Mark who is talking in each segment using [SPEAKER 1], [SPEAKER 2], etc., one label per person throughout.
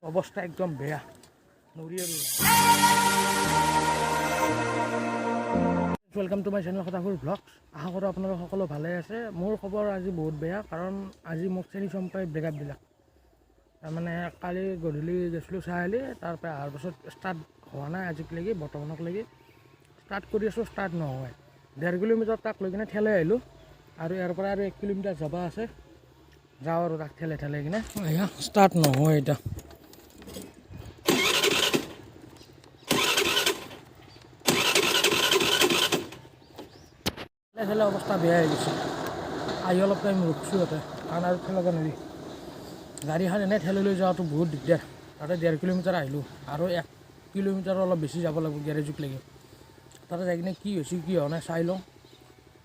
[SPEAKER 1] অৱস্থা একদম বেয়া, নৰি আৰু। Welcome to my channel কথাবোৰ ব্লগছ। আশা কৰোঁ আপোনালোক সকলো ভালে আছে। মোৰ খবৰ আজি বহুত বেয়া, কাৰণ আজি মোক চেনি চম্পাই ব্ৰেকআপ দিলাক। তাৰমানে কালি গধূলি গৈছিলোঁ চাৰিআলি, তাৰ পৰা অহাৰ পাছত ষ্টাৰ্ট হোৱা নাই। আজিকলৈকে, বৰ্তমানকলৈকে ষ্টাৰ্ট কৰি আছোঁ, ষ্টাৰ্ট নহয়। 1.5 কিলোমিটাৰ তাক লৈ কিনে ঠেলাই আহিলোঁ আৰু ইয়াৰ পৰা আৰু 1 কিলোমিটাৰ যাব আছে। যাওঁ আৰু তাক ঠেলাই ঠেলাই কিনে। এয়া ষ্টাৰ্ট নহয় এতিয়া। ঠেলাই ঠেলাই অৱস্থা বেয়া হৈ গৈছে। আহি অলপ টাইম ৰখিছোঁ ইয়াতে, কাৰণ আৰু ঠেলাব নোৱাৰি। গাড়ীখন এনেই ঠেলি লৈ যোৱাটো বহুত দিগদাৰ। তাতে 1.5 কিলোমিটাৰ আহিলোঁ আৰু 1 কিলোমিটাৰ অলপ বেছি যাব লাগিব গেৰেজক লাগি। তাতে যাই কিনে কি হৈছে, কি হোৱা নাই চাই লওঁ।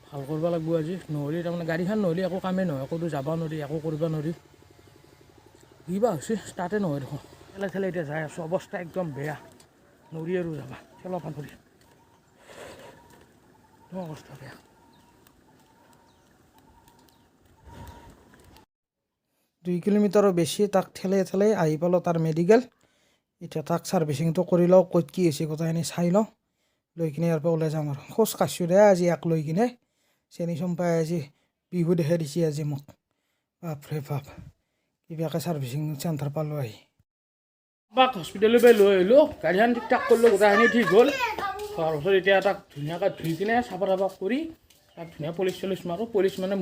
[SPEAKER 1] ভাল কৰিব লাগিব আজি। নহ'লে তাৰমানে গাড়ীখন নহ'লে একো কামেই নহয়, ক'তো যাব নোৱাৰি, একো কৰিব নোৱাৰি। কিবা হৈছে, ষ্টাৰ্টে নহয় দেখোন। ঠেলাই ঠেলাই এতিয়া যাই আছোঁ, অৱস্থা একদম বেয়া। নৰি আৰু যাবা, ঠেলা নোৱাৰি, একদম অৱস্থা বেয়া।
[SPEAKER 2] 2 কিলোমিটাৰো বেছি তাক ঠেলাই ঠেলাই আহি পালোঁ তাৰ মেডিকেল। এতিয়া তাক ছাৰ্ভিচিংটো কৰি লওঁ, ক'ত কি হৈছে গোটেইখিনি চাই লওঁ, লৈ কিনে ইয়াৰ পৰা ওলাই যাম আৰু। খোজ কাঢ়িছোঁ দে আজি ইয়াক লৈ কিনে। চেনি চম্পাই আজি বিহু দেখাই দিছে আজি মোক। বাপৰে বাপ, কিবাকৈ ছাৰ্ভিচিং চেণ্টাৰ পালোঁ আহি।
[SPEAKER 1] বাক হস্পিটেলৰ পৰা লৈ আহিলোঁ। গাড়ীখন ঠিক ঠাক কৰিলোঁ, গোটেইখিনি ঠিক হ'ল। তাৰপিছত এতিয়া তাক ধুনীয়াকৈ ধুই কিনে চাফা তাফা কৰি তাক ধুনীয়া পলিচ চলিচ মাৰোঁ। পলিচ মানে